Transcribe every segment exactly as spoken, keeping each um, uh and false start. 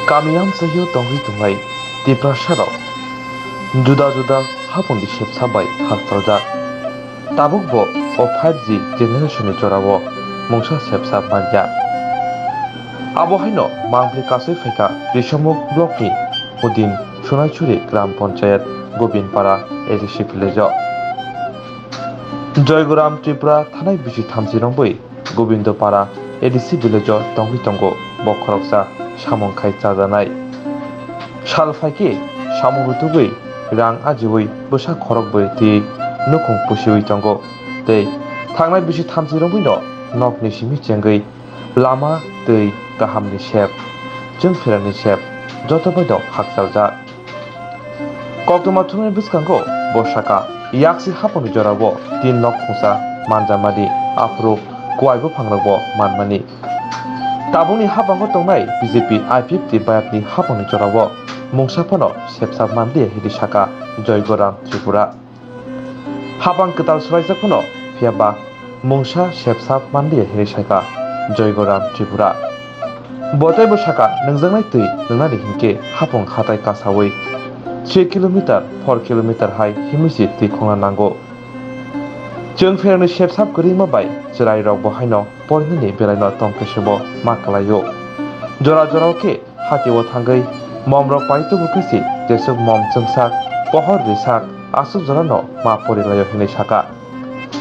Kami amchaio tongwi tongnai Tiprasarok juda juda haphangni sepsa bai hakchaljak. Tabukbo o five G generation-ni jorao mungsa sepsa manya. Abo haino mangpli kasui phaikha Risomuk block-ni Udin Sonaisuri Gram Panchayat Gobindpara A D C village-o. Joygoram Tripura thanai bisi thamchi romwi Gobindopara A D C village-o tongwi tongo bo khoroksa samung khai chajanai. Sal phaikhe samung rutugwi rang ajiwi bwsa khorokbrwi twi nukhung pusiwi tongo tei thangnai bisi thamchi romwino nokni simi chengwi lama twi kahamni sep, chwngpherani sep joto baino hakchaljak. Koktwma thumni bwskango bo saka, yaksi haphangni jorao tin nok khungsa manjamani, aphuru kuai buphangrokbo manmani. Tabukni haphango tongnai B J P, I P F T bayapni haphangni jorao mungsa phano sepsa manliya hinwi saka Joygoram Tripura. Haphang kwtal swlaijak phano, phiya ba mungsa sepsa manliya hinwi saka Joygoram Tripura. Bo teibo saka, nungjaknai twi nungnani hinkhe haphang hatai kasawi three kilometer, four kilometer hai himwi se twi khongna nango. Chwngpherangni sepsa kwrwima bai chwrairokbo haino porinani belaino tongkhe sebo ma kwlaio. Jora jorao khe hatio thangwi momrok pai tubu khe se jesuk mom chwngsak, pohor risak, aswk jorano ma porilaio hinwi saka.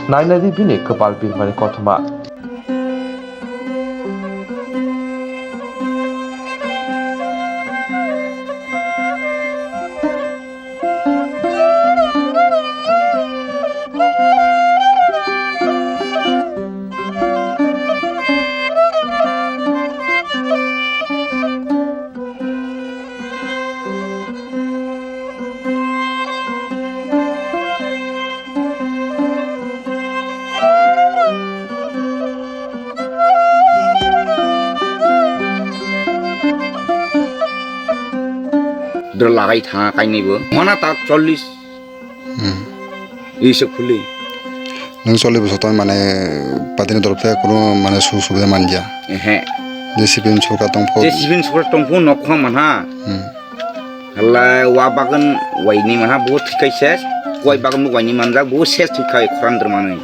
Nainadi bini kwpal birmani kothoma. Dra lagai thanga kainwi bo. Mana tak chollish. Hmm. Isuk phuli. Nung chollish bosor tong mane party ni torop tei kunu mane sujog subida manja. Ehe. J C P ni sorkar tong pho. J C P ni sorkar tong pho nok khwa manha. Hmm. Halai wa bagan waini manha bo thikai ses. Wai bagan bo waini manjak bo ses thikai khorang dermanwi.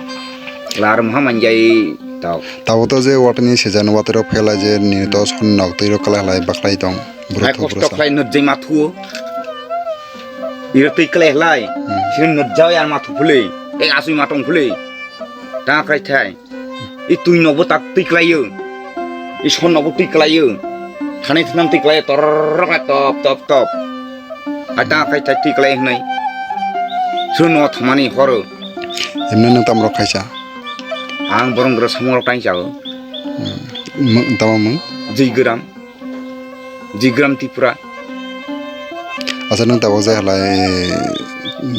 Lar maha manjai tau. Tabo to je watani season watero phela je ni to son nok tei ro kala halai baklai tong. Hai kosto khlai nujai mathuo. Iro twi klai hlai. Hmm. Sini nujai ar mathu phulei. Ei asui matong phulei. Ta krai thai. I twi nobo tak twi klaio. I son nobo twi klaio. Thani thnam twi klaio torrok top top top. Ai ta krai thai twi klai hnai. Sunu no thamani horo. Emne nang tamrok khaisa. Ang borong dro samorok tang chao. Hmm. Tama mung? Jui gram. Jigram Tripura. Acha nwng tabuk jai halai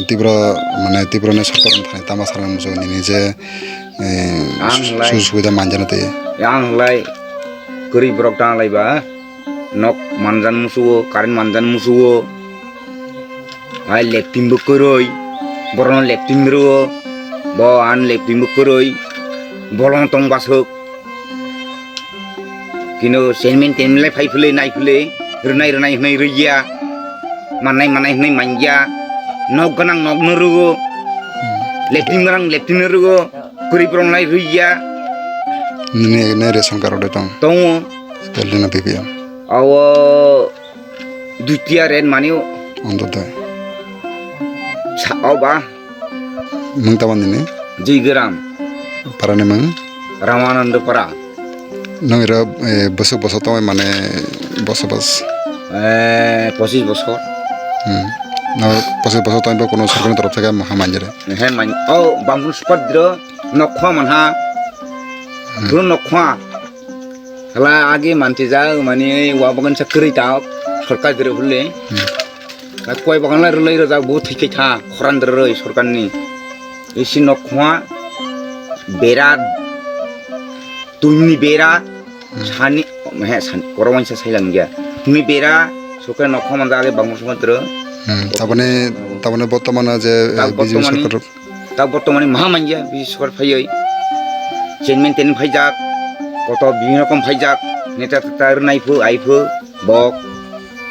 Tripura mane Tripura ni sorkar ni thani tama sana muchung nini je, eh, ang halai sujog subida manjana tei. Ang halai kwrwi borok tang lai ba nok manjan musuo, current manjan musuo. Hai lepting bo kwrwi, borokno lepting rwo, bo an lepting bo kwrwi, bolong tong basuk. Kino chairman tenmilai phai philai nai philai, rwnai rwnai hwnwi rwya, mannai mannai hwnwi manya, nok gwnang nokno rwo, lepting gwnang leptingno rwo, kwrwi borok nai rwya. Nini nai ration card rok de tong? Tongo. Apple dina B P M. Awo Dutiya ren mani o. Ontodoi. Sa o ba. Mung tamo nini? Jigram. Parani mung? Ramananda para. Nung iro, eh, bosok bosok tongoi mane bosok bos. Eh, pochis bosor. Hmm. No pochis bosok tongoi bo kono sorkarni torof theke maha manjere. He man. O bangkun spadro nokho manha. Hmm. Duro nokho. Hala agi manti ja mani wa bagan sa kwrwi ta sorkar dire hulle. Hmm. Koi bagan lai rwlai rwjak bo thik thik tha khoran rwrwi sorkar ni. Isi nok khwa bera tuni bera. Hmm. Sani he san koro wansa sai lang ya. Tuni bera sorkar nok khwa manda age bangmo somodro. Hmm. Tabone tabone bortomana je, eh, B J P sorkar. Ta bortomani maha manya, biswar phaioi. Chairman ten phaijak, koto bibhinno rokom phaijak, neta teta rwnai phu, ai phu, bok.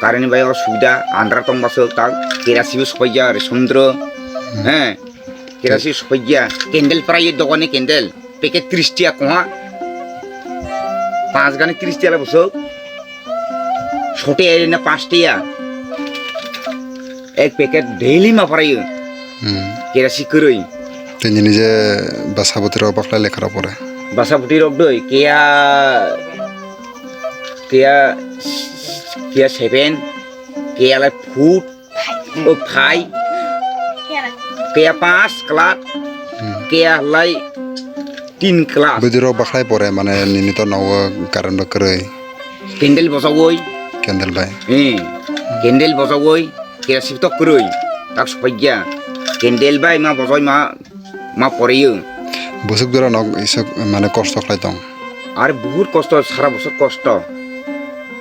Current bai o subida andra tong baswk tak kerasi bo sopaiya re sumdro. He. Kerasi sopaiya. Candle prai dogani candle. Packet tris tiya koha. Panch gani tris tiya la boswk. Sote eri na panch tiya. Ek packet daily ma prai. Hmm. Kerasi kwrwi. Tei nini je basa bwtwi rok bakhlai lekha rok pore. Basa bwtwi rok doi. Keya, keya, keya seven, keya lai four, o phai, keya pas klat, hmm, keya lai tin klat. Bwdwi rok bakhlai pore mane nini to nogo current bo kwrwi. Candle bojawoi. Candle bai. Hmm. Candle bojawoi. Kerasi to kwrwi. Tak sopaiya. Candle bai ma bojoi ma ma poreyo. Bwswk jora nok iswk mane kosto khlai tong. Are buhut kosto, sara bosor kosto.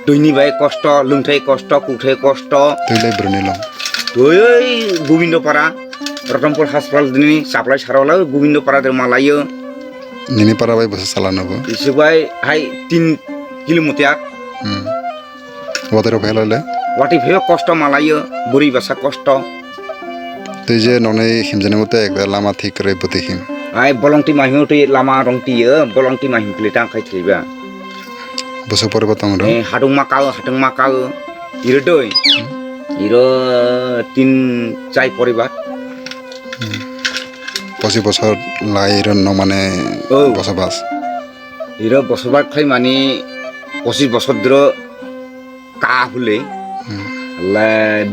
Twini bai kosto, lungthai kosto, kuthai kosto. Twi lai brwni long. Twi oi Gobindo Para, Rotonpur hospital dini, saplai sara wala Gobindo Para de malayo. Nini para bai bwsa salano bo. Iswk bai hai tin kilometer. Hmm. Watwi rok phailale? Watwi phaio kosto malaio, bwrwi basa kosto. Tei je nokni himjani mate ekda lama thik kwrwi bwtwi him. Ai bolong twi mahim twi lama rong twi, bolong twi mahim kwlwi tang khai thwiba. Bwswk poribo tong rw? Eh, hatungma kao, hatungma kao. Iro doi. Hmm. Iro tin chai poriba. Hmm. Pochi bosor lai iro nokmane. Oh. Bosabas. Iro bosabas khlaimani pochi bosor dro. Ka hule. Hmm. Le